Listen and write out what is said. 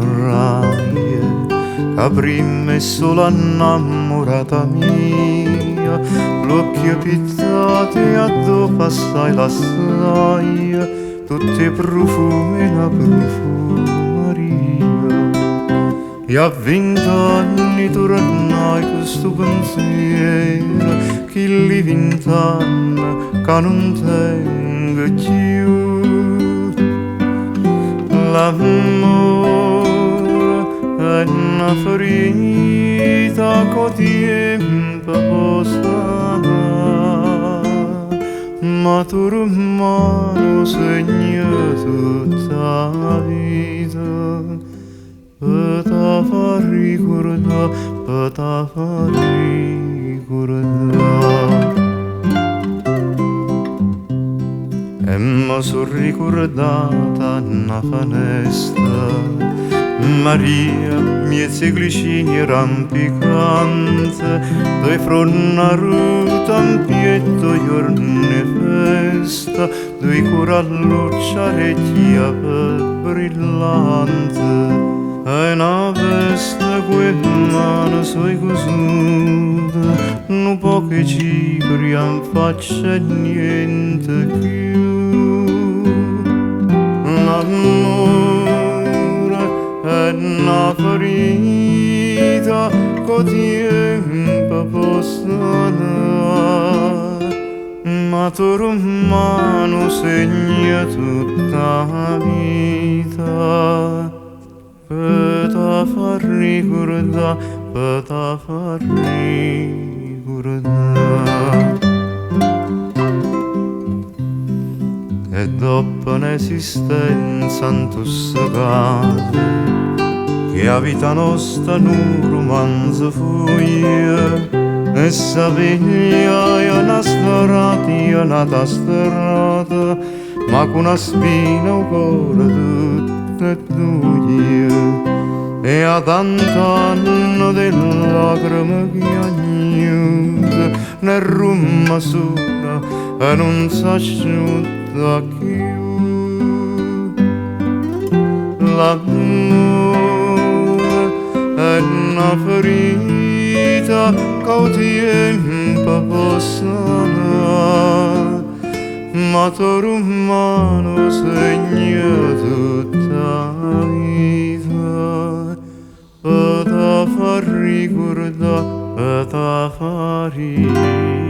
Saparraje ca primma 'e sole 'a 'nnammurata mia, ll'uocchie pittate addò passai lassaje tutt' 'e prufume 'e na prufumeria. E a vint'anni turnai cu stu pensiero, chilli vint'anni ca nun tengo cchiù. L'ammore è na ferita che 'o tiempo po' sanà, ma tu rimmane 'o segno 'e tutta 'a vita, pe' te fa ricurdà, pe' te fa ricurdà. E me so' ricurdato na fenesta, Maria, mmiez' 'e glicine rampicante, doje fronne 'aruta 'mpietto 'o juorno 'e festa, doje curallucce 'a recchia pe brillante. E na veste cu 'e mmane soje cusute, nu poco 'e cipria 'nfaccia e niente cchiù. L'ammore è na ferita che 'o tiempo po' sanà, ma tu rimmane 'o segno 'e tutta 'a vita, pe' te fa ricurdà, pe' te fa ricurdà. E doppo n'esistenza 'ntussecata, che 'a vita nosta nu rumanzo fuje, e s' pigliaje na strata e n'ata strata, ma cu na spina 'o core tutt' 'e duje. E 'a tant'anne d' 'e lacreme chiagnute, n'è rummasa una e nun s'asciutta cchiù. L'ammore è na ferita che 'o tiempo po' sanà, ma tu rimmane 'o segno 'e tutta 'a vita, pe' te fa ricurdà, pe' te fa ricurdà.